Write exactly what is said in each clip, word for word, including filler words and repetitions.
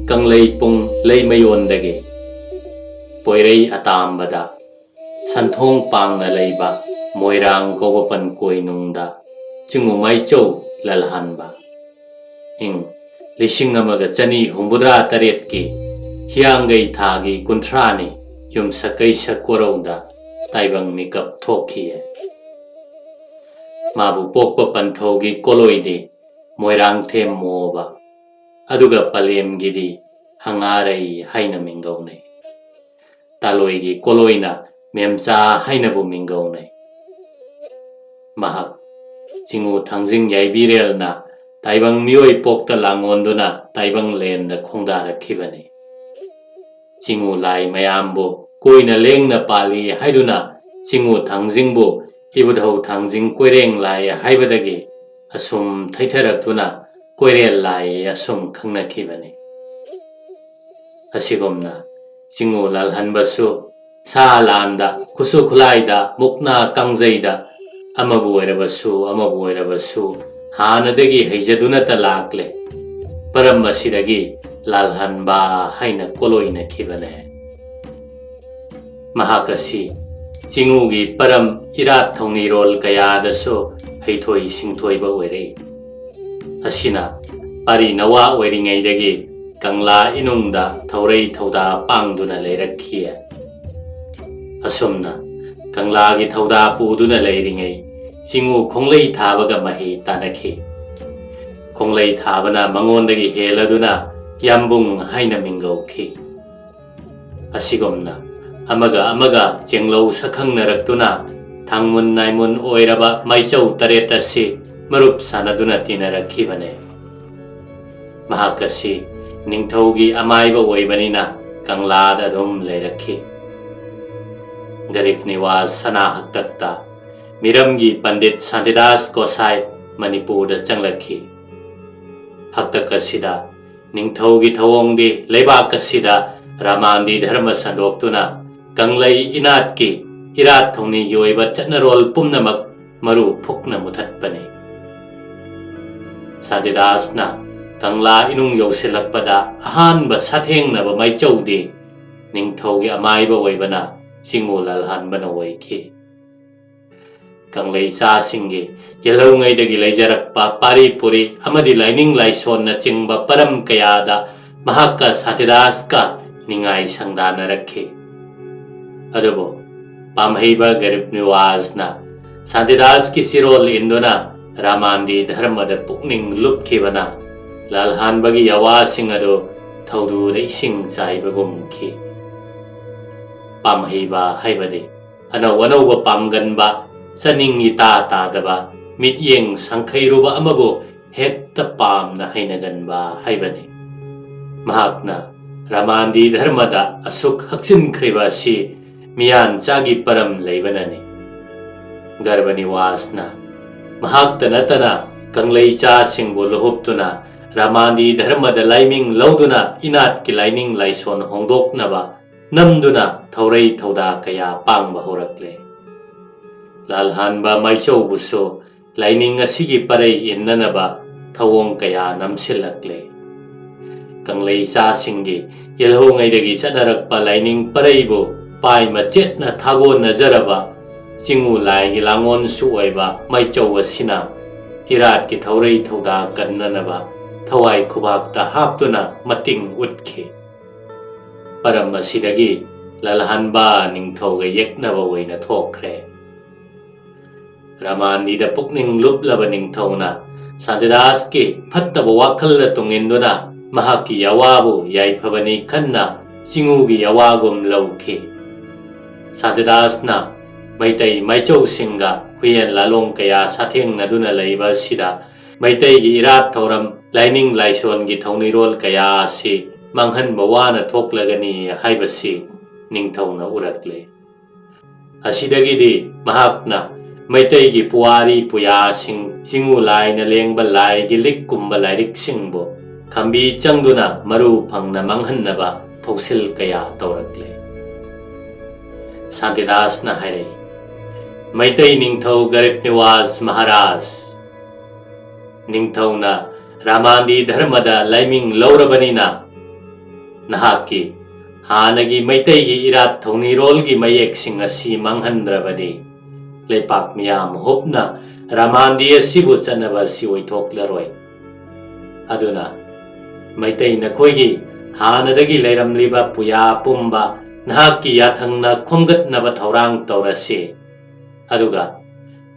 ꯀꯪꯂꯩꯄꯨꯡ ꯂꯩꯃꯌꯣꯟꯗꯒꯤ ꯄꯣꯏꯔꯩ ꯑꯇꯥꯝꯕꯗ ꯁꯟꯊꯣꯡ ꯄꯥꯡꯅ ꯂꯩꯕ ꯃꯣꯏꯔꯥꯡ ꯀꯧꯕ ꯄꯟ ꯀꯣꯏꯅꯨꯡꯗ ꯆꯤꯡꯉꯨ ꯃꯥꯏꯆꯧ ꯂꯜꯍꯟꯕ ꯏꯪ ꯂꯤꯁꯤꯡ ꯑꯃꯒ ꯆꯅꯤ ꯍꯨꯝꯐꯨꯇꯔꯥ ꯇꯔꯦꯠꯀꯤ ꯍꯤꯌꯥꯡꯒꯩ ꯊꯥꯒꯤ ꯀꯨꯟꯊ꯭ꯔꯥꯅꯤ ꯌꯨꯝꯁꯀꯩꯁ ꯀꯣꯔꯧꯗ ꯇꯥꯏꯕꯪ ꯃꯤꯀꯞ ꯊꯣꯛꯈꯤꯌꯦ꯫ ꯃꯥꯕꯨ ꯄꯣꯛꯄ ꯄꯟꯊꯧꯒꯤ ꯀꯣꯂꯣꯏꯗꯤ ꯃꯣꯏꯔꯥꯡꯊꯦꯝ ꯃꯣꯕ, ꯑꯗꯨꯒ ꯄꯂꯦꯝꯒꯤꯗꯤ ꯍꯉꯥꯔꯩ ꯍꯥꯏꯅ ꯃꯤꯡꯒꯧꯅꯩ꯫ ꯇꯥꯂꯣꯏꯒꯤ ꯀꯣꯂꯣꯏꯅ ꯃꯦꯝꯆꯥ ꯍꯥꯏꯅꯕꯨ ꯃꯤꯡꯒꯧꯅꯩ꯫ ꯃꯍꯥꯛ ꯆꯤꯉꯨ ꯊꯥꯡꯖꯤꯡ ꯌꯥꯏꯕꯤꯔꯦꯜꯅ ꯇꯥꯏꯕꯪ ꯃꯤꯑꯣꯏ ꯄꯣꯛꯇ ꯂꯥꯡꯑꯣꯟꯗꯨꯅ ꯇꯥꯏꯕꯪ ꯂꯦꯟꯗ ꯈꯣꯡꯗꯥꯔꯛꯈꯤꯕꯅꯤ꯫ ꯆꯤꯉꯨ ꯂꯥꯏ ꯃꯌꯥꯝꯕꯨ ꯀꯣꯏꯅ ꯂꯦꯡꯅ ꯄꯥꯜꯂꯤ ꯍꯥꯏꯗꯨꯅ ꯆꯤꯉꯨ ꯊꯥꯡꯖꯤꯡꯕꯨ ꯏꯕꯨꯙꯧ ꯊꯥꯡꯖꯤꯡ ꯀꯣꯏꯔꯦꯡ ꯂꯥꯏ ꯍꯥꯏꯕꯗꯒꯤ ꯑꯁꯨꯝ ꯊꯩꯊꯔꯛꯇꯨꯅ ꯀꯣꯏꯔꯦꯜ ꯂꯥꯏ ꯑꯁꯨꯝ ꯈꯪꯅꯈꯤꯕꯅꯤ꯫ ꯑꯁꯤꯒꯨꯝꯅ ꯆꯤꯉꯨ ꯂꯥꯜꯍꯟꯕꯁꯨ ꯁꯥ ꯂꯥꯟꯗ, ꯈꯨꯠꯁꯨ ꯈꯨꯠꯂꯥꯏꯗ, ꯃꯨꯛꯅꯥ ꯀꯥꯡꯖꯩꯗ ꯑꯃꯕꯨ ꯑꯣꯏꯔꯕꯁꯨ ꯑꯃꯕꯨ ꯑꯣꯏꯔꯕꯁꯨ ꯍꯥꯟꯅꯗꯒꯤ ꯍꯩꯖꯗꯨꯅꯇ ꯂꯥꯛꯂꯦ꯫ ꯄꯔꯝ ꯑꯁꯤꯗꯒꯤ ꯂꯥꯜꯍꯟꯕ ꯍꯥꯏꯅ ꯀꯣꯂꯣꯏꯅꯈꯤꯕꯅꯦ꯫ ꯃꯍꯥꯛ ꯑꯁꯤ ꯆꯤꯉꯨꯒꯤ ꯄꯔꯝ ꯏꯔꯥꯠ ꯊꯧꯅꯤꯔꯣꯜ ꯀꯌꯥꯗꯁꯨ ꯍꯩꯊꯣꯏ ꯁꯤꯡꯊꯣꯏꯕ ꯑꯣꯏꯔꯛꯏ꯫ ꯑꯁꯤꯅ ꯄꯥꯔꯤ ꯅꯋꯥ ꯑꯣꯏꯔꯤꯉꯩꯗꯒꯤ ꯀꯪꯂꯥ ꯏꯅꯨꯡꯗ ꯊꯧꯔꯩ ꯊꯧꯗꯥ ꯄꯥꯡꯗꯨꯅ ꯂꯩꯔꯛꯈꯤ꯫ ꯑꯁꯨꯝꯅ ꯀꯪꯂꯥꯒꯤ ꯊꯧꯗꯥ ꯄꯨꯗꯨꯅ ꯂꯩꯔꯤꯉꯩ ꯆꯤꯉꯨ ꯈꯣꯡꯂꯩ ꯊꯥꯕꯒ ꯃꯍꯩ ꯇꯥꯟꯅꯈꯤ꯫ ꯈꯣꯡꯂꯩ ꯊꯥꯕꯅ ꯃꯉꯣꯟꯗꯒꯤ ꯍꯦꯜꯂꯗꯨꯅ ꯌꯥꯝꯕꯨꯡ ꯍꯥꯏꯅ ꯃꯤꯡꯒꯧꯈꯤ꯫ ꯑꯁꯤꯒꯨꯝꯅ ꯑꯃꯒ ꯑꯃꯒ ꯆꯦꯡꯂꯧ ꯁꯛꯈꯪꯅꯔꯛꯇꯨꯅ ꯊꯥꯡꯃꯨꯟ ꯅꯥꯏꯃꯨꯟ ꯑꯣꯏꯔꯕ ꯃꯥꯏꯆꯧ ꯇꯔꯦꯠ ꯑꯁꯤ ꯃꯔꯨꯞ ꯁꯥꯟꯅꯗꯨꯅ ꯇꯤꯟꯅꯔꯛꯈꯤꯕꯅꯦ꯫ ꯃꯍꯥꯛ ꯑꯁꯤ ꯅꯤꯡꯊꯧꯒꯤ ꯑꯃꯥꯏꯕ ꯑꯣꯏꯕꯅꯤꯅ ꯀꯪꯂꯥꯗ ꯑꯗꯨꯝ ꯂꯩꯔꯛꯈꯤ꯫ ꯒꯔꯤꯕ ꯅꯤꯋꯥꯖ ꯁꯅꯥ ꯍꯛꯇꯛꯇ ꯃꯤꯔꯝꯒꯤ ꯄꯟꯗꯤꯠ ꯁꯥꯟꯇꯤꯗꯥꯁ ꯒꯣꯁꯥꯏ ꯃꯅꯤꯄꯨꯔꯗ ꯆꯪꯂꯛꯈꯤ꯫ ꯍꯛꯇꯛ ꯑꯁꯤꯗ ꯅꯤꯡꯊꯧꯒꯤ ꯊꯧꯑꯣꯡꯗꯤ ꯂꯩꯕꯥꯛ ꯑꯁꯤꯗ ꯔꯥꯃꯥꯟꯗꯤ ꯙꯔꯃ ꯁꯟꯗꯣꯛꯇꯨꯅ ꯀꯪꯂꯩ ꯏꯅꯥꯠꯀꯤ ꯏꯔꯥꯠ ꯊꯧꯅꯤꯒꯤ ꯑꯣꯏꯕ ꯆꯠꯅꯔꯣꯜ ꯄꯨꯝꯅꯃꯛ ꯃꯔꯨ ꯐꯨꯛꯅ ꯃꯨꯊꯠꯄꯅꯤ꯫ ꯁꯥꯟꯇꯤꯗꯥꯁꯅ ꯀꯪꯂꯥ ꯏꯅꯨꯡ ꯌꯧꯁꯤꯜꯂꯛꯄꯗ ꯑꯍꯥꯟꯕ ꯁꯥꯊꯦꯡꯅꯕ ꯃꯥꯏꯆꯧꯗꯤ ꯅꯤꯡꯊꯧꯒꯤ ꯑꯃꯥꯏꯕ ꯑꯣꯏꯕꯅ ꯆꯤꯉꯨ ꯂꯥꯜꯍꯥꯟꯕꯅ ꯑꯣꯏꯈꯤ꯫ ꯀꯪꯂꯩꯆꯥꯁꯤꯡꯒꯤ ꯌꯦꯜꯍꯧꯉꯩꯗꯒꯤ ꯂꯩꯖꯔꯛꯄ ꯄꯥꯔꯤ ꯄꯨꯔꯤ ꯑꯃꯗꯤ ꯂꯥꯏꯅꯤꯡ ꯂꯥꯏꯁꯣꯟꯅꯆꯤꯡꯕ ꯄꯔꯝ ꯀꯌꯥꯗ ꯃꯍꯥꯛꯀ ꯁꯥꯟꯇꯤꯗꯥꯁꯀ ꯅꯤꯡꯉꯥꯏ ꯁꯪꯗꯥꯅꯔꯛꯈꯤ꯫ ꯑꯗꯨꯕꯨ ꯄꯥꯝꯍꯩꯕ ꯒꯔꯤꯕ ꯅꯤꯋꯥꯖꯅ ꯁꯥꯟꯇꯤꯗꯥꯁꯀꯤ ꯆꯤꯔꯣꯜ ꯏꯟꯗꯨꯅ ꯔꯥꯃꯥꯟꯗꯤ ꯙꯔꯃꯗ ꯄꯨꯛꯅꯤꯡ ꯂꯨꯞꯈꯤꯕꯅ ꯂꯥꯜꯍꯥꯟꯕꯒꯤ ꯌꯥꯋꯥꯁꯤꯡ ꯑꯗꯨ ꯊꯧꯗꯨꯗ ꯏꯁꯤꯡ ꯆꯥꯏꯕꯒꯨꯝꯈꯤ꯫ ꯄꯥꯝꯍꯩꯕ ꯍꯥꯏꯕꯗꯤ ꯑꯅꯧ ꯑꯅꯧꯕ ꯄꯥꯝꯒꯟꯕ, ꯆꯥꯅꯤꯡ ꯏꯇꯥ ꯇꯥꯗꯕ, ꯃꯤꯠꯌꯦꯡ ꯁꯪꯈꯩꯔꯨꯕ ꯑꯃꯕꯨ ꯍꯦꯛꯇ ꯄꯥꯝꯅ ꯍꯩꯅꯒꯟꯕ ꯍꯥꯏꯕꯅꯤ꯫ ꯃꯍꯥꯛꯅ ꯔꯥꯃꯥꯟꯗꯤ ꯙꯔꯃꯗ ꯑꯁꯨꯛ ꯍꯛꯆꯤꯟꯈ꯭ꯔꯤꯕ ꯑꯁꯤ ꯃꯤꯌꯥꯟꯆꯥꯒꯤ ꯄꯔꯝ ꯂꯩꯕꯅꯅꯤ꯫ ꯒꯔꯚꯅꯤꯋꯥꯁꯅ ꯃꯍꯥꯛꯇ ꯅꯠꯇꯅ ꯀꯪꯂꯩꯆꯥꯁꯤꯡꯕꯨ ꯂꯨꯍꯨꯞꯇꯨꯅ ꯔꯥꯃꯥꯟꯗꯤ ꯙꯔꯃꯗ ꯂꯥꯏꯃꯤꯡ ꯂꯧꯗꯨꯅ ꯏꯅꯥꯠꯀꯤ ꯂꯥꯏꯅꯤꯡ ꯂꯥꯏꯁꯣꯟ ꯍꯣꯡꯗꯣꯛꯅꯕ ꯅꯝꯗꯨꯅ ꯊꯧꯔꯩ ꯊꯧꯗꯥ ꯀꯌꯥ ꯄꯥꯡꯕ ꯍꯧꯔꯛꯂꯦ꯫ ꯂꯥꯜꯍꯥꯟꯕ ꯃꯥꯏꯆꯧꯕꯨꯁꯨ ꯂꯥꯏꯅꯤꯡ ꯑꯁꯤꯒꯤ ꯄꯔꯩ ꯏꯟꯅꯅꯕ ꯊꯧꯑꯣꯡ ꯀꯌꯥ ꯅꯝꯁꯤꯜꯂꯛꯂꯦ꯫ ꯀꯪꯂꯩꯆꯥꯁꯤꯡꯒꯤ ꯌꯦꯜꯍꯧꯉꯩꯗꯒꯤ ꯆꯠꯅꯔꯛꯄ ꯂꯥꯏꯅꯤꯡ ꯄꯔꯩꯕꯨ ꯄꯥꯏ ꯃꯆꯦꯠꯅ ꯊꯥꯒꯣꯟꯅꯖꯔꯕ ꯆꯤꯉꯨ ꯂꯥꯏꯒꯤ ꯂꯥꯡꯑꯣꯟꯁꯨ ꯑꯣꯏꯕ ꯃꯥꯏꯆꯧ ꯑꯁꯤꯅ ꯏꯔꯥꯠꯀꯤ ꯊꯧꯔꯩ ꯊꯧꯗꯥ ꯀꯟꯅꯅꯕ ꯊꯋꯥꯏ ꯈꯨꯕꯥꯛꯇ ꯍꯥꯞꯇꯨꯅ ꯃꯇꯤꯡ ꯎꯠꯈꯤ꯫ ꯄꯔꯝ ꯑꯁꯤꯗꯒꯤ ꯂꯥꯜꯍꯥꯟꯕ ꯅꯤꯡꯊꯧꯒ ꯌꯦꯛꯅꯕ ꯑꯣꯏꯅ ꯊꯣꯛꯈ꯭ꯔꯦ꯫ ꯔꯥꯃꯥꯟꯗꯤꯗ ꯄꯨꯛꯅꯤꯡ ꯂꯨꯞꯂꯕ ꯅꯤꯡꯊꯧꯅ ꯁꯥꯟꯇꯤꯗꯥꯁꯀꯤ ꯐꯠꯇꯕ ꯋꯥꯈꯜꯗ ꯇꯨꯡꯏꯟꯗꯨꯅ ꯃꯍꯥꯛꯀꯤ ꯌꯥꯋꯥꯕꯨ ꯌꯥꯏꯐꯕꯅꯤ ꯈꯟꯅ ꯆꯤꯉꯨꯒꯤ ꯌꯥꯋꯥꯒꯨꯝ ꯂꯧꯈꯤ꯫ ꯁꯥꯟꯇꯤꯗꯥꯁꯅ ꯃꯩꯇꯩ ꯃꯥꯏꯆꯧꯁꯤꯡꯒ ꯍꯨꯏꯌꯦꯟ ꯂꯥꯂꯣꯡ ꯀꯌꯥ ꯁꯥꯊꯦꯡꯅꯗꯨꯅ ꯂꯩꯕ ꯑꯁꯤꯗ ꯃꯩꯇꯩꯒꯤ ꯏꯔꯥꯠ ꯊꯧꯔꯝ, ꯂꯥꯏꯅꯤꯡ ꯂꯥꯏꯁꯣꯟꯒꯤ ꯊꯧꯅꯤꯔꯣꯜ ꯀꯌꯥ ꯑꯁꯤ ꯃꯥꯡꯍꯟꯕ ꯋꯥꯅ ꯊꯣꯛꯂꯒꯅꯤ ꯍꯥꯏꯕꯁꯤ ꯅꯤꯡꯊꯧꯅ ꯎꯔꯛꯂꯦ꯫ ꯑꯁꯤꯗꯒꯤꯗꯤ ꯃꯍꯥꯛꯅ ꯃꯩꯇꯩꯒꯤ ꯄꯨꯋꯥꯔꯤ ꯄꯨꯌꯥꯁꯤꯡ, ꯆꯤꯉꯨ ꯂꯥꯏꯅ ꯂꯦꯡꯕ ꯂꯥꯏꯒꯤ ꯂꯤꯛꯀꯨꯝꯕ ꯂꯥꯏꯔꯤꯛꯁꯤꯡꯕꯨ ꯈꯝꯕꯤ ꯆꯪꯗꯨꯅ ꯃꯔꯨ ꯐꯪꯅ ꯃꯥꯡꯍꯟꯅꯕ ꯊꯧꯁꯤꯜ ꯀꯌꯥ ꯇꯧꯔꯛꯂꯦ꯫ ꯁꯥꯟꯇꯤꯗꯥꯁꯅ ꯍꯥꯏꯔꯛꯏ, ꯃꯩꯇꯩ ꯅꯤꯡꯊꯧ ꯒꯔꯤꯕ ꯅꯤꯋꯥꯖ ꯃꯍꯥꯔꯥꯖ, ꯅꯤꯡꯊꯧꯅ ꯔꯥꯃꯥꯟꯗꯤ ꯙꯔꯃꯗ ꯂꯥꯏꯃꯤꯡ ꯂꯧꯔꯕꯅꯤꯅ, ꯅꯍꯥꯛꯀꯤ ꯍꯥꯟꯅꯒꯤ ꯃꯩꯇꯩꯒꯤ ꯏꯔꯥꯠ ꯊꯧꯅꯤꯔꯣꯜꯒꯤ ꯃꯌꯦꯛꯁꯤꯡ ꯑꯁꯤ ꯃꯥꯡꯍꯟꯗ꯭ꯔꯕꯗꯤ, ꯂꯩꯄꯥꯛ ꯃꯤꯌꯥꯝ ꯍꯨꯞꯅ ꯔꯥꯃꯥꯟꯗꯤ ꯑꯁꯤꯕꯨ ꯆꯠꯅꯕ ꯑꯁꯤ ꯑꯣꯏꯊꯣꯛꯂꯔꯣꯏ꯫ ꯑꯗꯨꯅ, ꯃꯩꯇꯩ ꯅꯈꯣꯏꯒꯤ ꯍꯥꯟꯅꯗꯒꯤ ꯂꯩꯔꯝꯂꯤꯕ ꯄꯨꯌꯥ ꯄꯨꯝꯕ ꯅꯍꯥꯛꯀꯤ ꯌꯥꯊꯪꯅ ꯈꯣꯝꯒꯠꯅꯕ ꯊꯧꯔꯥꯡ ꯇꯧꯔꯁꯤ꯫ ꯑꯗꯨꯒ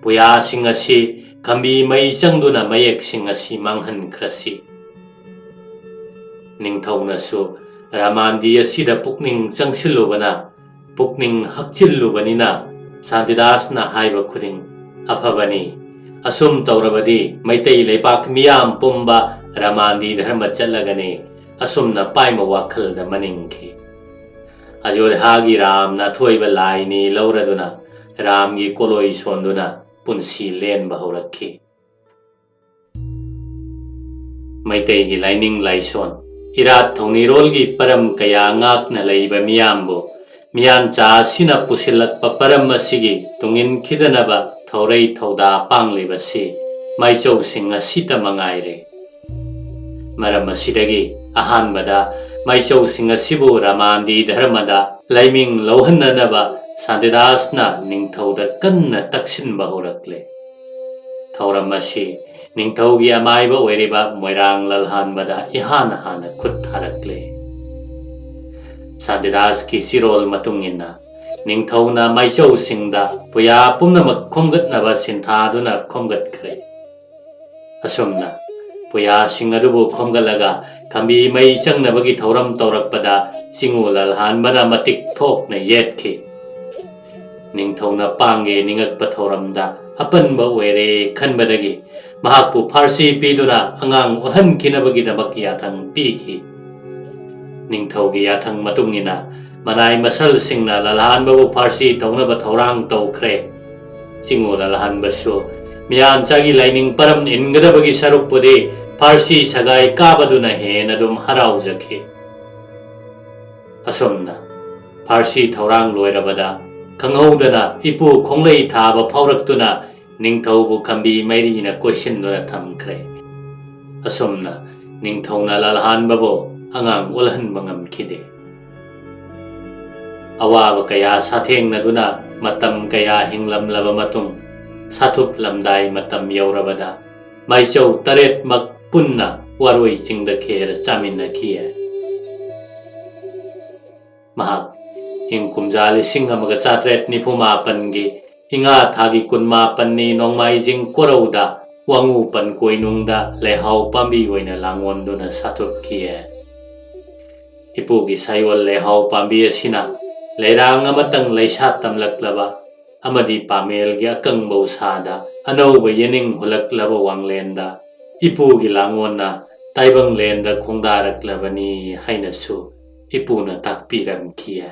ꯄꯨꯌꯥꯁꯤꯡ ꯑꯁꯤ ꯈꯝꯕꯤ ꯃꯩ ꯆꯪꯗꯨꯅ ꯃꯌꯦꯛꯁꯤꯡ ꯑꯁꯤ ꯃꯥꯡꯍꯟꯈ꯭ꯔꯁꯤ꯫ ꯅꯤꯡꯊꯧꯅꯁꯨ ꯔꯥꯃꯥꯟꯗꯤ ꯑꯁꯤꯗ ꯄꯨꯛꯅꯤꯡ ꯆꯪꯁꯤꯜꯂꯨꯕꯅ, ꯄꯨꯛꯅꯤꯡ ꯍꯛꯆꯤꯜꯂꯨꯕꯅꯤꯅ, ꯁꯥꯟꯇꯤꯗꯥꯁꯅ ꯍꯥꯏꯕ ꯈꯨꯗꯤꯡ ꯑꯐꯕꯅꯤ꯫ ꯑꯁꯨꯝ ꯇꯧꯔꯕꯗꯤ ꯃꯩꯇꯩ ꯂꯩꯄꯥꯛ ꯃꯤꯌꯥꯝ ꯄꯨꯝꯕ ꯔꯥꯃꯥꯟꯗꯤ ꯙꯔꯃ ꯆꯠꯂꯒꯅꯤ꯫ ꯑꯁꯨꯝꯅ ꯄꯥꯏꯃ ꯋꯥꯈꯜꯗ ꯃꯅꯤꯡꯈꯤ꯫ ꯑꯌꯣꯙ꯭ꯌꯥꯒꯤ ꯔꯥꯝꯅ ꯑꯊꯣꯏꯕ ꯂꯥꯏꯅꯤ ꯂꯧꯔꯗꯨꯅ ꯔꯥꯝꯒꯤ ꯀꯣꯂꯣꯏ ꯁꯣꯟꯗꯨꯅ ꯄꯨꯟꯁꯤ ꯂꯦꯟꯕ ꯍꯧꯔꯛꯈꯤ꯫ ꯃꯩꯇꯩꯒꯤ ꯂꯥꯏꯅꯤꯡ ꯂꯥꯏꯁꯣꯟ, ꯏꯔꯥꯠ ꯊꯧꯅꯤꯔꯣꯜꯒꯤ ꯄꯔꯝ ꯀꯌꯥ ꯉꯥꯛꯅ ꯂꯩꯕ ꯃꯤꯌꯥꯝꯕꯨ ꯃꯤꯌꯥꯟꯆꯥ ꯑꯁꯤꯅ ꯄꯨꯁꯤꯜꯂꯛꯄ ꯄꯔꯝ ꯑꯁꯤꯒꯤ ꯇꯨꯡꯏꯟꯈꯤꯗꯅꯕ ꯊꯧꯔꯩ ꯊꯧꯗꯥ ꯄꯥꯡꯂꯤꯕꯁꯤ ꯃꯥꯏꯆꯧꯁꯤꯡ ꯑꯁꯤꯇ ꯃꯉꯥꯏꯔꯦ꯫ ꯃꯔꯝ ꯑꯁꯤꯗꯒꯤ ꯑꯍꯥꯟꯕꯗ ꯃꯥꯏꯆꯧꯁꯤꯡ ꯑꯁꯤꯕꯨ ꯔꯥꯃꯥꯟꯗꯤ ꯙꯔꯃꯗ ꯂꯥꯏꯃꯤꯡ ꯂꯧꯍꯟꯅꯅꯕ ꯁꯥꯟꯇꯤꯗꯥꯁꯅ ꯅꯤꯡꯊꯧꯗ ꯀꯟꯅ ꯇꯛꯁꯤꯟꯕ ꯍꯧꯔꯛꯂꯦ꯫ ꯊꯧꯔꯝ ꯑꯁꯤ ꯅꯤꯡꯊꯧꯒꯤ ꯑꯃꯥꯏꯕ ꯑꯣꯏꯔꯤꯕ ꯃꯣꯏꯔꯥꯡ ꯂꯜꯍꯥꯟꯕꯗ ꯏꯍꯥꯟ ꯍꯥꯟꯅ ꯈꯨꯠ ꯊꯥꯔꯛꯂꯦ꯫ ꯁꯥꯟꯇꯤꯗꯥꯁꯀꯤ ꯆꯤꯔꯣꯜ ꯃꯇꯨꯡ ꯏꯟꯅ ꯅꯤꯡꯊꯧꯅ ꯃꯥꯏꯆꯧꯁꯤꯡꯗ ꯄꯨꯌꯥ ꯄꯨꯝꯅꯃꯛ ꯈꯣꯝꯒꯠꯅꯕ ꯁꯤꯟꯊꯥꯗꯨꯅ ꯈꯣꯝꯒꯠꯈ꯭ꯔꯦ꯫ ꯑꯁꯨꯝꯅ ꯄꯨꯌꯥꯁꯤꯡ ꯑꯗꯨꯕꯨ ꯈꯣꯝꯒꯠꯂꯒ ꯈꯝꯕꯤ ꯃꯩ ꯆꯪꯅꯕꯒꯤ ꯊꯧꯔꯝ ꯇꯧꯔꯛꯄꯗ ꯆꯤꯉꯨ ꯂꯜꯍꯥꯟꯕꯅ ꯃꯇꯤꯛ ꯊꯣꯛꯅ ꯌꯦꯠꯈꯤ꯫ ꯅꯤꯡꯊꯧꯅ ꯄꯥꯡꯒꯦ ꯅꯤꯡꯉꯛꯄ ꯊꯧꯔꯝꯗ ꯑꯄꯟꯕ ꯑꯣꯏꯔꯦ ꯈꯟꯕꯗꯒꯤ ꯃꯍꯥꯛꯄꯨ ꯐꯥꯔꯁꯤ ꯄꯤꯗꯨꯅ ꯑꯉꯥꯡ ꯑꯣꯜꯍꯟꯈꯤꯅꯕꯒꯤꯗꯃꯛ ꯌꯥꯊꯪ ꯄꯤꯈꯤ꯫ ꯅꯤꯡꯊꯧꯒꯤ ꯌꯥꯊꯪ ꯃꯇꯨꯡ ꯏꯟꯅ ꯃꯅꯥꯏ ꯃꯁꯜꯁꯤꯡꯅ ꯂꯜꯍꯥꯟꯕꯕꯨ ꯐꯥꯔꯁꯤ ꯇꯧꯅꯕ ꯊꯧꯔꯥꯡ ꯇꯧꯈ꯭ꯔꯦ꯫ ꯆꯤꯉꯨ ꯂꯜꯍꯥꯟꯕꯁꯨ ꯃꯤꯌꯥꯟꯆꯥꯒꯤ ꯂꯥꯏꯅꯤꯡ ꯄꯔꯝ ꯏꯟꯒꯗꯕꯒꯤ ꯁꯔꯨꯛꯄꯨꯗꯤ ꯐꯥꯔꯁꯤ ꯁꯒꯥꯏ ꯀꯥꯕꯗꯨꯅ ꯍꯦꯟꯅ ꯑꯗꯨꯝ ꯍꯔꯥꯎꯖꯈꯤ꯫ ꯑꯁꯨꯝꯅ ꯐꯥꯔꯁꯤ ꯊꯧꯔꯥꯡ ꯂꯣꯏꯔꯕꯗ ꯈꯪꯍꯧꯗꯅ ꯏꯄꯨ ꯈꯣꯡꯂꯩ ꯊꯥꯕ ꯐꯥꯎꯔꯛꯇꯨꯅ ꯅꯤꯡꯊꯧꯕꯨ ꯈꯝꯕꯤ ꯃꯩꯔꯤꯅ ꯀꯣꯏꯁꯤꯟꯗꯨꯅ ꯊꯝꯈ꯭ꯔꯦ꯫ ꯑꯁꯨꯝꯅ ꯅꯤꯡꯊꯧꯅ ꯂꯥꯜꯍꯥꯟꯕꯕꯨ ꯑꯉꯥꯡ ꯑꯣꯜꯍꯟꯕ ꯉꯝꯈꯤꯗꯦ꯫ ꯑꯋꯥꯕ ꯀꯌꯥ ꯁꯥꯊꯦꯡꯅꯗꯨꯅ ꯃꯇꯝ ꯀꯌꯥ ꯍꯤꯡꯂꯝꯂꯕ ꯃꯇꯨꯡ, ꯁꯥꯊꯨꯞ ꯂꯝꯗꯥꯏ ꯃꯇꯝ ꯌꯧꯔꯕꯗ ꯃꯥꯏꯆꯧ ꯇꯔꯦꯠꯃꯛ ꯄꯨꯟꯅ ꯋꯥꯔꯣꯏ ꯆꯤꯡꯗ ꯈꯦꯔ ꯆꯥꯃꯤꯟꯅꯈꯤ꯫ ꯃꯍꯥꯛ ꯏꯪ ꯀꯨꯝꯖꯥ ꯂꯤꯁꯤꯡ ꯑꯃꯒ ꯆꯥꯇ꯭ꯔꯦꯠ ꯅꯤꯐꯨ ꯃꯥꯄꯟꯒꯤ ꯏꯉꯥ ꯊꯥꯒꯤ ꯀꯨꯟꯃꯥꯄꯟꯅꯤ ꯅꯣꯡꯃꯥꯏꯖꯤꯡ ꯀꯣꯔꯧꯗ ꯋꯥꯉꯨ ꯄꯟ ꯀꯣꯏꯅꯨꯡꯗ ꯂꯩꯍꯥꯎ ꯄꯥꯝꯕꯤ ꯑꯣꯏꯅ ꯂꯥꯡꯑꯣꯟꯗꯨꯅ ꯁꯥꯊꯨꯞꯈꯤ꯫ ꯏꯄꯨꯒꯤ ꯁꯥꯌꯣꯜ ꯂꯩꯍꯥꯎ ꯄꯥꯝꯕꯤ ꯑꯁꯤꯅ ꯂꯩꯔꯥꯡ ꯑꯃꯇꯪ ꯂꯩꯁꯥ ꯇꯝꯂꯛꯂꯕ ꯑꯃꯗꯤ ꯄꯥꯃꯦꯜꯒꯤ ꯑꯀꯪꯕ ꯎꯁꯥꯗ ꯑꯅꯧꯕ ꯌꯦꯅꯤꯡ ꯍꯨꯜꯂꯛꯂꯕ ꯋꯥꯡꯂꯦꯟꯗ ꯏꯄꯨꯒꯤ ꯂꯥꯡꯑꯣꯟꯅ ꯇꯥꯏꯕꯪꯂꯦꯟꯗ ꯈꯣꯡꯗꯥꯔꯛꯂꯕꯅꯤ ꯍꯥꯏꯅꯁꯨ ꯏꯄꯨꯅ ꯇꯥꯛꯄꯤꯔꯝꯈꯤ꯫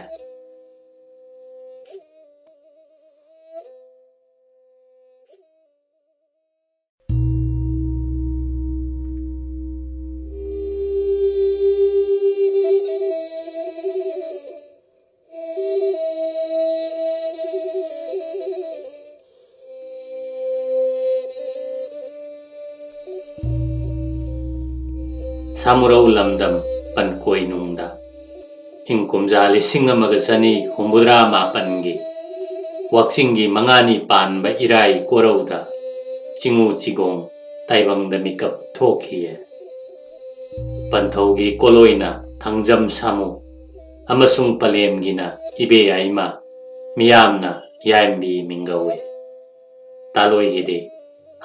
ꯁꯥꯃꯨꯔꯧ ꯂꯝꯗꯝ ꯄꯟꯀꯣꯏꯅꯨꯡꯗ ꯏꯪ ꯀꯨꯝꯖꯥ ꯂꯤꯁꯤꯡ ꯑꯃꯒ ꯆꯅꯤ ꯍꯨꯝꯐꯨꯇꯔꯥ ꯃꯥꯄꯟꯒꯤ ꯋꯥꯛꯆꯤꯡꯒꯤ ꯃꯉꯥꯅꯤ ꯄꯥꯟꯕ ꯏꯔꯥꯏ ꯀꯣꯔꯧꯗ ꯆꯤꯉꯨ ꯆꯤꯒꯣꯡ ꯇꯥꯏꯕꯪꯗ ꯃꯤꯀꯞ ꯊꯣꯛꯈꯤꯌꯦ꯫ ꯄꯟꯊꯧꯒꯤ ꯀꯣꯂꯣꯏꯅ ꯊꯥꯡꯖꯝ ꯁꯥꯃꯨ ꯑꯃꯁꯨꯡ ꯄꯂꯦꯝꯒꯤꯅ ꯏꯕꯦ ꯌꯥꯏꯃ, ꯃꯤꯌꯥꯝꯅ ꯌꯥꯏꯝꯕꯤ ꯃꯤꯡꯒꯧꯏ꯫ ꯇꯥꯂꯣꯏꯒꯤꯗꯤ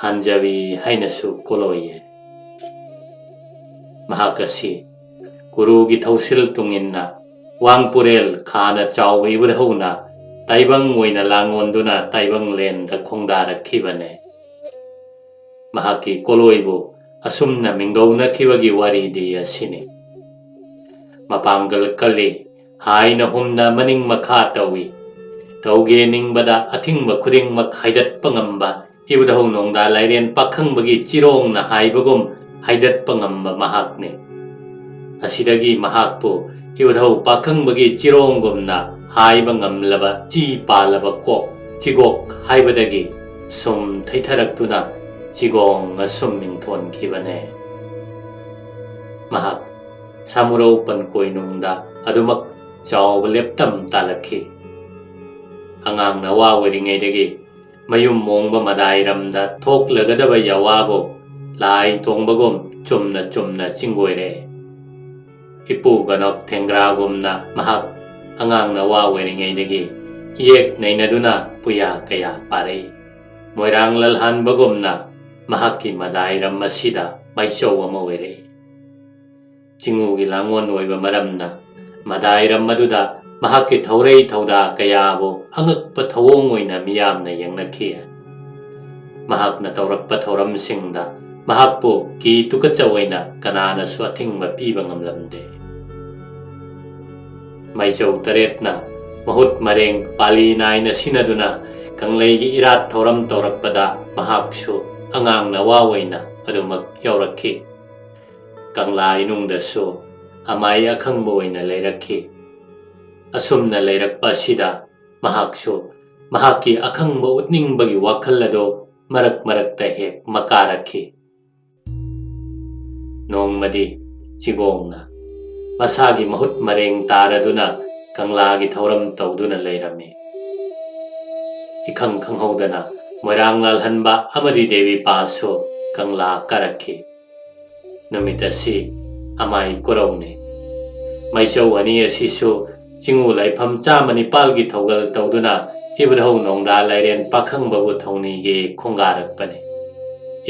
ꯍꯥꯟꯖꯕꯤ ꯍꯥꯏꯅꯁꯨ ꯀꯣꯂꯣꯏꯌꯦ꯫ ꯃꯍꯥꯛ ꯑꯁꯤ ꯀꯨꯔꯨꯒꯤ ꯊꯧꯁꯤꯜ ꯇꯨꯡꯏꯟꯅ ꯋꯥꯡꯄꯨꯔꯦꯜ ꯈꯥꯅ ꯆꯥꯎꯕ ꯏꯕꯨꯙꯧꯅ ꯇꯥꯏꯕꯪ ꯑꯣꯏꯅ ꯂꯥꯡꯑꯣꯟꯗꯨꯅ ꯇꯥꯏꯕꯪꯂꯦꯟꯗ ꯈꯣꯡꯗꯥꯔꯛꯈꯤꯕꯅꯦ꯫ ꯃꯍꯥꯛꯀꯤ ꯀꯣꯂꯣꯏꯕꯨ ꯑꯁꯨꯝꯅ ꯃꯤꯡꯒꯧꯅꯈꯤꯕꯒꯤ ꯋꯥꯔꯤꯗꯤ ꯑꯁꯤꯅꯤ꯫ ꯃꯄꯥꯡꯒꯜ ꯀꯜꯂꯤ, ꯍꯥꯏꯅ ꯍꯨꯝꯅ ꯃꯅꯤꯡ ꯃꯈꯥ ꯇꯧꯏ꯫ ꯇꯧꯒꯦ ꯅꯤꯡꯕꯗ ꯑꯊꯤꯡꯕ ꯈꯨꯗꯤꯡꯃꯛ ꯍꯥꯏꯗꯠꯄ ꯉꯝꯕ ꯏꯕꯨꯙꯧ ꯅꯣꯡꯗꯥ ꯂꯥꯏꯔꯦꯟ ꯄꯥꯈꯪꯕꯒꯤ ꯆꯤꯔꯣꯡꯅ ꯍꯥꯏꯕꯒꯨꯝ ꯍꯥꯏꯗꯠꯄ ꯉꯝꯕ ꯃꯍꯥꯛꯅꯤ꯫ ꯑꯁꯤꯗꯒꯤ ꯃꯍꯥꯛꯄꯨ ꯏꯕꯨꯙꯧ ꯄꯥꯈꯪꯕꯒꯤ ꯆꯤꯔꯣꯡꯒꯨꯝꯅ ꯍꯥꯏꯕ ꯉꯝꯂꯕ ꯆꯤ ꯄꯥꯜꯂꯕ ꯀꯣꯛ ꯆꯤꯒꯣꯛ ꯍꯥꯏꯕꯗꯒꯤ ꯁꯨꯝ ꯊꯩꯊꯔꯛꯇꯨꯅ ꯆꯤꯒꯣꯡ ꯑꯁꯨꯝ ꯃꯤꯡꯊꯣꯟꯈꯤꯕꯅꯦ꯫ ꯃꯍꯥꯛ ꯁꯥꯃꯨꯔꯧ ꯄꯟꯀꯣꯏꯅꯨꯡꯗ ꯑꯗꯨꯃꯛ ꯆꯥꯎꯕ ꯂꯦꯞꯇꯝ ꯇꯥꯂꯛꯈꯤ꯫ ꯑꯉꯥꯡ ꯅꯋꯥ ꯑꯣꯏꯔꯤꯉꯩꯗꯒꯤ ꯃꯌꯨꯝ ꯃꯣꯡꯕ ꯃꯗꯥꯏꯔꯝꯗ ꯊꯣꯛꯂꯒꯗꯕ ꯌꯥꯋꯥꯕꯨ ꯂꯥꯏ ꯇꯣꯡꯕꯒꯨꯝ ꯆꯨꯝꯅ ꯆꯨꯝꯅ ꯆꯤꯡꯒꯣꯏꯔꯦ꯫ ꯏꯄꯨ ꯒꯅꯣꯛ ꯊꯦꯡꯒ꯭ꯔꯥꯒꯨꯝꯅ ꯃꯍꯥꯛ ꯑꯉꯥꯡ ꯅꯋꯥ ꯑꯣꯏꯔꯤꯉꯩꯗꯒꯤ ꯏꯌꯦꯛ ꯅꯩꯅꯗꯨꯅ ꯄꯨꯌꯥ ꯀꯌꯥ ꯄꯥꯔꯛꯏ꯫ ꯃꯣꯏꯔꯥꯡ ꯂꯜꯍꯥꯟꯕꯒꯨꯝꯅ ꯃꯍꯥꯛꯀꯤ ꯃꯗꯥꯏꯔꯝ ꯑꯁꯤꯗ ꯃꯥꯏꯆꯧ ꯑꯃ ꯑꯣꯏꯔꯛꯏ꯫ ꯆꯤꯉꯨꯒꯤ ꯂꯥꯡꯑꯣꯟ ꯑꯣꯏꯕ ꯃꯔꯝꯅ ꯃꯗꯥꯏꯔꯝ ꯑꯗꯨꯗ ꯃꯍꯥꯛꯀꯤ ꯊꯧꯔꯩ ꯊꯧꯗꯥ ꯀꯌꯥꯕꯨ ꯑꯉꯛꯄ ꯊꯧꯑꯣꯡ ꯑꯣꯏꯅ ꯃꯤꯌꯥꯝꯅ ꯌꯦꯡꯅꯈꯤ꯫ ꯃꯍꯥꯛꯅ ꯇꯧꯔꯛꯄ ꯊꯧꯔꯝꯁꯤꯡꯗ ꯃꯍꯥꯛꯄꯨ ꯀꯤ ꯇꯨꯀꯠꯆ ꯑꯣꯏꯅ ꯀꯅꯥꯅꯁꯨ ꯑꯊꯤꯡꯕ ꯄꯤꯕ ꯉꯝꯂꯝꯗꯦ꯫ ꯃꯥꯏꯆꯧ ꯇꯔꯦꯠꯅ ꯃꯍꯨꯠ ꯃꯔꯦꯡ ꯄꯥꯂꯤ ꯅꯥꯏꯅ ꯁꯤꯟꯅꯗꯨꯅ ꯀꯪꯂꯩꯒꯤ ꯏꯔꯥꯠ ꯊꯧꯔꯝ ꯇꯧꯔꯛꯄꯗ ꯃꯍꯥꯛꯁꯨ ꯑꯉꯥꯡ ꯅꯋꯥ ꯑꯣꯏꯅ ꯑꯗꯨꯃꯛ ꯌꯥꯎꯔꯛꯈꯤ꯫ ꯀꯪꯂꯥ ꯏꯅꯨꯡꯗꯁꯨ ꯑꯃꯥꯏ ꯑꯈꯪꯕ ꯑꯣꯏꯅ ꯂꯩꯔꯛꯈꯤ꯫ ꯑꯁꯨꯝꯅ ꯂꯩꯔꯛꯄ ꯑꯁꯤꯗ ꯃꯍꯥꯛꯁꯨ ꯃꯍꯥꯛꯀꯤ ꯑꯈꯪꯕ ꯎꯠꯅꯤꯡꯕꯒꯤ ꯋꯥꯈꯜ ꯑꯗꯨ ꯃꯔꯛ ꯃꯔꯛꯇ ꯍꯦꯛ ꯃꯀꯥꯔꯛꯈꯤ꯫ ꯅꯣꯡꯃꯗꯤ ꯆꯤꯒꯣꯡꯅ ꯃꯁꯥꯒꯤ ꯃꯍꯨꯠ ꯃꯔꯦꯡ ꯇꯥꯔꯗꯨꯅ ꯀꯪꯂꯥꯒꯤ ꯊꯧꯔꯝ ꯇꯧꯗꯨꯅ ꯂꯩꯔꯝꯃꯤ꯫ ꯏꯈꯪ ꯈꯪꯍꯧꯗꯅ ꯃꯣꯏꯔꯥꯡ ꯂꯥꯜꯍꯟꯕ ꯑꯃꯗꯤ ꯗꯦꯕꯤꯄꯥꯁꯨ ꯀꯪꯂꯥ ꯀꯥꯔꯛꯈꯤ꯫ ꯅꯨꯃꯤꯠ ꯑꯁꯤ ꯑꯃꯥꯏ ꯀꯨꯔꯧꯅꯤ꯫ ꯃꯥꯏꯆꯧ ꯑꯅꯤ ꯑꯁꯤꯁꯨ ꯆꯤꯉꯨ ꯂꯥꯏꯐꯝ ꯆꯥꯝꯃ ꯅꯤꯄꯥꯜꯒꯤ ꯊꯧꯒꯜ ꯇꯧꯗꯨꯅ ꯏꯕꯨꯙꯧ ꯅꯣꯡꯗꯥ ꯂꯥꯏꯔꯦꯟ ꯄꯥꯈꯪꯕꯕꯨ ꯊꯧꯅꯤꯒꯦ ꯈꯣꯡꯒꯥꯔꯛꯄꯅꯤ꯫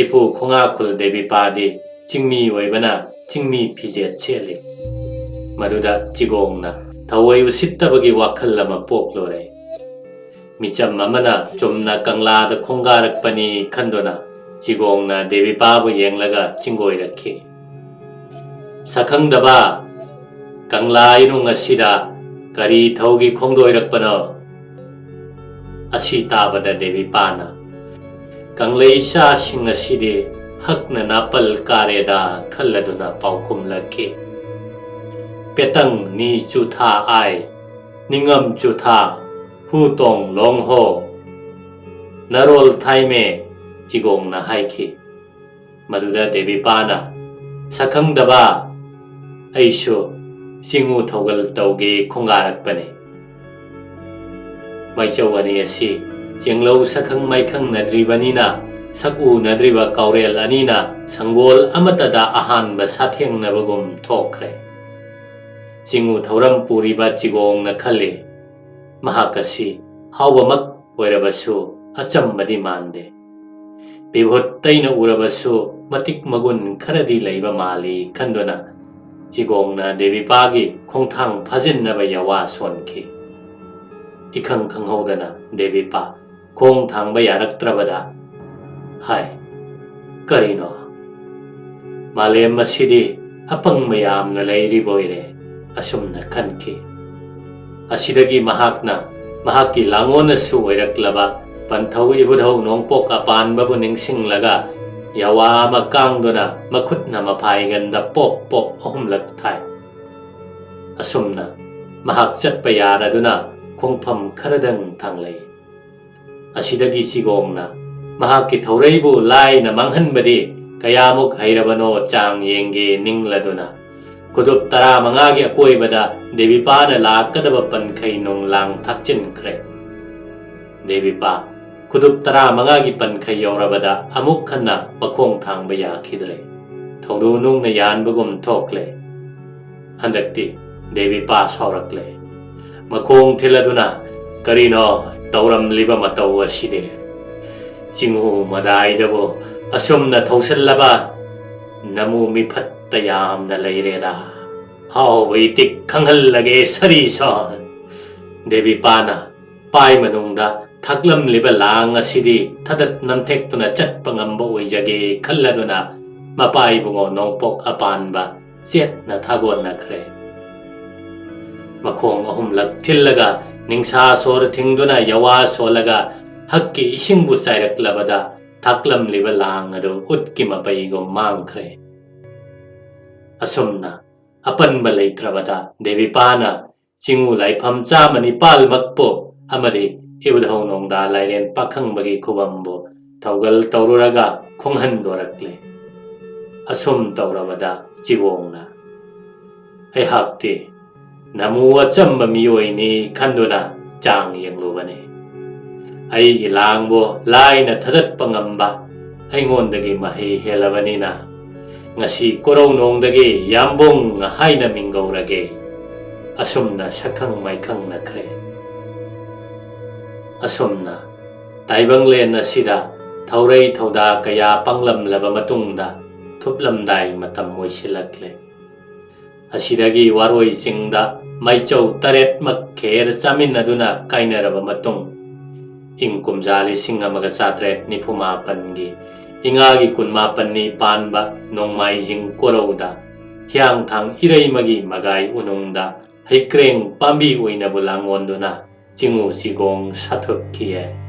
ꯏꯄꯨ ꯈꯣꯡꯉꯥꯈꯨꯜ ꯗꯦꯕꯤꯄꯥꯗꯤ ꯆꯤꯡꯃꯤ ꯑꯣꯏꯕꯅ ꯆꯤꯡꯃꯤ ꯐꯤꯖꯦꯠ ꯁꯦꯠꯂꯤ꯫ ꯃꯗꯨꯗ ꯆꯤꯒꯣꯡꯅ ꯊꯧꯑꯣꯏ ꯎꯁꯤꯠꯇꯕꯒꯤ ꯋꯥꯈꯜ ꯑꯃ ꯄꯣꯛꯂꯨꯔꯦ꯫ ꯃꯤꯆꯝ ꯑꯃꯅ ꯆꯨꯝꯅ ꯀꯪꯂꯥꯗ ꯈꯣꯡꯒꯥꯔꯛꯄꯅꯤ ꯈꯟꯗꯨꯅ ꯆꯤꯒꯣꯡꯅ ꯗꯦꯕꯤꯄꯥꯕꯨ ꯌꯦꯡꯂꯒ ꯆꯤꯡꯒꯣꯏꯔꯛꯈꯤ꯫ "ꯁꯛꯈꯪꯗꯕ, ꯀꯪꯂꯥ ꯏꯅꯨꯡ ꯑꯁꯤꯗ ꯀꯔꯤ ꯊꯧꯒꯤ ꯈꯣꯡꯗꯣꯏꯔꯛꯄꯅꯣ?" ꯑꯁꯤ ꯇꯥꯕꯗ ꯗꯦꯕꯤꯄꯥꯅ, "ꯀꯪꯂꯩ ꯏꯆꯥꯁꯤꯡ ꯑꯁꯤꯗꯤ ꯍꯛꯅ ꯅꯥꯄꯜ ꯀꯥꯔꯦꯗ" ꯈꯜꯂꯗꯨꯅ ꯄꯥꯎꯈꯨꯝꯂꯛꯈꯤ, "ꯄꯦꯇꯪ ꯅꯤ ꯆꯨꯊꯥ ꯑꯥꯏ, ꯅꯤꯡꯉꯝ ꯆꯨꯊꯥ, ꯍꯨ ꯇꯣꯡ ꯂꯣꯡ ꯍꯣ, ꯅꯔꯣꯜ ꯊꯥꯏꯃꯦ" ꯆꯤꯒꯣꯡꯅ ꯍꯥꯏꯈꯤ꯫ ꯃꯗꯨꯗ ꯗꯦꯕꯤꯄꯥꯅ, ꯁꯛꯈꯪꯗꯕ ꯑꯩꯁꯨ ꯆꯤꯡꯉꯨ ꯊꯧꯒꯜ ꯇꯧꯒꯦ ꯈꯣꯡꯒꯥꯔꯛꯄꯅꯤ꯫ ꯃꯩꯆꯧ ꯑꯅꯤ ꯑꯁꯤ ꯆꯦꯡꯂꯧ ꯁꯛꯈꯪ ꯃꯥꯏꯈꯪꯅꯗ꯭ꯔꯤꯕꯅꯤꯅ, ꯁꯛ ꯎꯅꯗ꯭ꯔꯤꯕ ꯀꯥꯎꯔꯦꯜ ꯑꯅꯤꯅ ꯁꯪꯒꯣꯜ ꯑꯃꯠꯇꯗ ꯑꯍꯥꯟꯕ ꯁꯥꯊꯦꯡꯅꯕꯒꯨꯝ ꯊꯣꯛꯈ꯭ꯔꯦ꯫ ꯆꯤꯡꯉꯨ ꯊꯧꯔꯝ ꯄꯨꯔꯤꯕ ꯆꯤꯒꯣꯡꯅ ꯈꯜꯂꯤ, ꯃꯍꯥꯛ ꯑꯁꯤ ꯍꯥꯎꯕꯃꯛ ꯑꯣꯏꯔꯕꯁꯨ ꯑꯆꯝꯕꯗꯤ ꯃꯥꯟꯗꯦ꯫ ꯄꯤꯚꯨꯠ ꯇꯩꯅ ꯎꯔꯕꯁꯨ ꯃꯇꯤꯛ ꯃꯒꯨꯟ ꯈꯔꯗꯤ ꯂꯩꯕ ꯃꯥꯜꯂꯤ ꯈꯟꯗꯨꯅ ꯆꯤꯒꯣꯡꯅ ꯗꯦꯕꯤꯄꯥꯒꯤ ꯈꯣꯡꯊꯥꯡ ꯐꯥꯖꯤꯟꯅꯕ ꯌꯥꯋꯥ ꯁꯣꯟꯈꯤ꯫ ꯏꯈꯪ ꯈꯪꯍꯧꯗꯅ ꯗꯦꯕꯤꯄꯥ ꯈꯣꯡ ꯊꯥꯡꯕ ꯌꯥꯔꯛꯇ꯭ꯔꯕꯗ, "ꯍꯥꯏ, ꯀꯔꯤꯅꯣ? ꯃꯥꯂꯦꯝ ꯑꯁꯤꯗꯤ ꯑꯄꯪꯕ ꯌꯥꯝꯅ ꯂꯩꯔꯤꯕ ꯑꯣꯏꯔꯦ," ꯑꯁꯨꯝꯅ ꯈꯟꯈꯤ꯫ ꯑꯁꯤꯗꯒꯤ ꯃꯍꯥꯛꯅ ꯃꯍꯥꯛꯀꯤ ꯂꯥꯡꯉꯣꯟꯅꯁꯨ ꯑꯣꯏꯔꯛꯂꯕ ꯄꯟꯊꯧ ꯏꯕꯨꯙꯧ ꯅꯣꯡꯄꯣꯛ ꯑꯄꯥꯟꯕꯕꯨ ꯅꯤꯡꯁꯤꯡꯂꯒ ꯌꯥꯋꯥ ꯑꯃ ꯀꯥꯡꯗꯨꯅ ꯃꯈꯨꯠꯅ ꯃꯐꯥꯏꯒꯟꯗ ꯄꯣꯞ ꯄꯣꯞ ꯑꯍꯨꯝꯂꯛ ꯊꯥꯏ꯫ ꯑꯁꯨꯝꯅ ꯃꯍꯥꯛ ꯆꯠꯄ ꯌꯥꯔꯗꯨꯅ ꯈꯣꯡꯐꯝ ꯈꯔꯗꯪ ꯊꯥꯡꯂꯩ꯫ ꯑꯁꯤꯗꯒꯤ ꯆꯤꯒꯣꯡꯅ ꯃꯍꯥꯛꯀꯤ ꯊꯧꯔꯩꯕꯨ ꯂꯥꯏꯅ ꯃꯥꯡꯍꯟꯕꯗꯤ ꯀꯌꯥꯃꯨꯛ ꯍꯩꯔꯕꯅꯣ ꯆꯥꯡ ꯌꯦꯡꯒꯦ ꯅꯤꯡꯂꯗꯨꯅ ꯈꯨꯗꯨꯞ ꯇꯔꯥꯃꯉꯥꯒꯤ ꯑꯀꯣꯏꯕꯗ ꯗꯦꯕꯤꯄꯥꯅ ꯂꯥꯛꯀꯗꯕ ꯄꯟꯈꯩ ꯅꯨꯡꯂꯥꯡ ꯊꯥꯛꯆꯤꯟꯈ꯭ꯔꯦ꯫ ꯗꯦꯕꯤꯄꯥ ꯈꯨꯗꯨꯞ ꯇꯔꯥꯃꯉꯥꯒꯤ ꯄꯟꯈꯩ ꯌꯧꯔꯕꯗ ꯑꯃꯨꯛ ꯍꯟꯅ ꯃꯈꯣꯡ ꯊꯥꯡꯕ ꯌꯥꯈꯤꯗ꯭ꯔꯦ꯫ ꯊꯧꯗꯣꯛ ꯅꯨꯡꯅ ꯌꯥꯟꯕꯒꯨꯝ ꯊꯣꯛꯂꯦ꯫ ꯍꯟꯗꯛꯇꯤ ꯗꯦꯕꯤꯄꯥ ꯁꯥꯎꯔꯛꯂꯦ꯫ ꯃꯈꯣꯡ ꯊꯤꯜꯂꯗꯨꯅ, "ꯀꯔꯤꯅꯣ ꯇꯧꯔꯝꯂꯤꯕ ꯃꯇꯧ ꯑꯁꯤꯗꯤ? ꯆꯤꯡꯉꯨ ꯃꯗꯥꯏꯗꯕꯨ ꯑꯁꯨꯝꯅ ꯊꯧꯁꯤꯜꯂꯕ ꯅꯃꯨ ꯃꯤꯐꯠꯇ ꯌꯥꯝꯅ ꯂꯩꯔꯦꯗ꯫ ꯍꯥꯎꯕ ꯏꯇꯤꯛ ꯈꯪꯍꯜꯂꯒꯦ, ꯁꯔꯤ ꯁꯣꯟ!" ꯗꯦꯕꯤꯄꯥꯅ ꯄꯥꯏ ꯃꯅꯨꯡꯗ ꯊꯛꯂꯝꯂꯤꯕ ꯂꯥꯡ ꯑꯁꯤꯗꯤ ꯊꯗꯠ ꯅꯝꯊꯦꯛꯇꯨꯅ ꯆꯠꯄ ꯉꯝꯕ ꯑꯣꯏꯖꯒꯦ ꯈꯜꯂꯗꯨꯅ ꯃꯄꯥ ꯏꯕꯨꯡꯉꯣ ꯅꯣꯡꯄꯣꯛ ꯑꯄꯥꯟꯕ ꯆꯦꯠꯅ ꯊꯥꯒꯣꯟꯅꯈ꯭ꯔꯦ꯫ ꯃꯈꯣꯡ ꯑꯍꯨꯝꯂꯛ ꯊꯤꯜꯂꯒ ꯅꯤꯡꯁꯥ ꯁꯣꯔ ꯊꯤꯡꯗꯨꯅ ꯌꯥꯋꯥ ꯁꯣꯜꯂꯒ ꯍꯛꯀꯤ ꯏꯁꯤꯡꯕꯨ ꯆꯥꯏꯔꯛꯂꯕꯗ ꯊꯥꯛꯂꯝꯂꯤꯕ ꯂꯥꯡ ꯑꯗꯨ ꯎꯠꯀꯤ ꯃꯄꯩꯒꯨꯝ ꯃꯥꯡꯈ꯭ꯔꯦ꯫ ꯑꯁꯨꯝꯅ ꯑꯄꯟꯕ ꯂꯩꯇ꯭ꯔꯕꯗ ꯗꯦꯕꯤꯄꯥꯅ ꯆꯤꯡꯉꯨ ꯂꯥꯏꯐꯝ ꯆꯥꯝꯃ ꯅꯤꯄꯥꯜꯃꯛꯄꯨ ꯑꯃꯗꯤ ꯏꯕꯨꯙꯧ ꯅꯣꯡꯗꯥ ꯂꯥꯏꯔꯦꯟ ꯄꯥꯈꯪꯕꯒꯤ ꯈꯨꯕꯝꯕꯨ ꯊꯧꯒꯜ ꯇꯧꯔꯨꯔꯒ ꯈꯣꯡꯍꯟꯗꯣꯔꯛꯂꯦ꯫ ꯑꯁꯨꯝ ꯇꯧꯔꯕꯗ ꯆꯤꯒꯣꯡꯅ, "ꯑꯩꯍꯥꯛꯇꯤ ꯅꯃꯨ ꯑꯆꯝꯕ ꯃꯤꯑꯣꯏꯅꯤ ꯈꯟꯗꯨꯅ ꯆꯥꯡ ꯌꯦꯡꯂꯨꯕꯅꯤ꯫ ꯑꯩꯒꯤ ꯂꯥꯡꯕꯨ ꯂꯥꯏꯅ ꯊꯗꯠꯄ ꯉꯝꯕ ꯑꯩꯉꯣꯟꯗꯒꯤ ꯃꯍꯩ ꯍꯦꯜꯂꯕꯅꯤꯅ ꯉꯁꯤ ꯀꯣꯔꯧꯅꯣꯡꯗꯒꯤ ꯌꯥꯝꯕꯨꯡ ꯍꯥꯏꯅ ꯃꯤꯡꯒꯧꯔꯒꯦ"꯫ ꯑꯁꯨꯝꯅ ꯁꯛꯈꯪ ꯃꯥꯏꯈꯪꯅꯈ꯭ꯔꯦ꯫ ꯑꯁꯨꯝꯅ ꯇꯥꯏꯕꯪꯂꯦꯟ ꯑꯁꯤꯗ ꯊꯧꯔꯩ ꯊꯧꯗꯥ ꯀꯌꯥ ꯄꯥꯡꯂꯝꯂꯕ ꯃꯇꯨꯡꯗ ꯊꯨꯞꯂꯝꯗꯥꯏ ꯃꯇꯝ ꯑꯣꯏꯁꯤꯜꯂꯛꯂꯦ꯫ ꯑꯁꯤꯗꯒꯤ ꯋꯥꯔꯣꯏ ꯆꯤꯡꯗ ꯃꯥꯏꯆꯧ ꯇꯔꯦꯠꯃꯛ ꯈꯦꯔ ꯆꯥꯃꯤꯟꯅꯗꯨꯅ ꯀꯥꯏꯅꯔꯕ ꯃꯇꯨꯡ, ꯏꯪ ꯀꯨꯝꯖꯥ ꯂꯤꯁꯤꯡ ꯑꯃꯒ ꯆꯥꯇ꯭ꯔꯦꯠ ꯅꯤꯐꯨ ꯃꯥꯄꯟꯒꯤ ꯏꯉꯥꯒꯤ ꯀꯨꯟꯃꯥꯄꯟꯅꯤ ꯄꯥꯟꯕ ꯅꯣꯡꯃꯥꯏꯖꯤꯡ ꯀꯣꯔꯧꯗ ꯍꯤꯌꯥꯡꯊꯥꯡ ꯏꯔꯩꯃꯒꯤ ꯃꯒꯥꯏ ꯎꯅꯨꯡꯗ ꯍꯩꯀ꯭ꯔꯦꯡ ꯄꯥꯝꯕꯤ ꯑꯣꯏꯅꯕꯨ ꯂꯥꯡꯑꯣꯟꯗꯨꯅ ꯆꯤꯡꯉꯨ ꯆꯤꯒꯣꯡ ꯁꯥꯊꯨꯞꯈꯤꯌꯦ꯫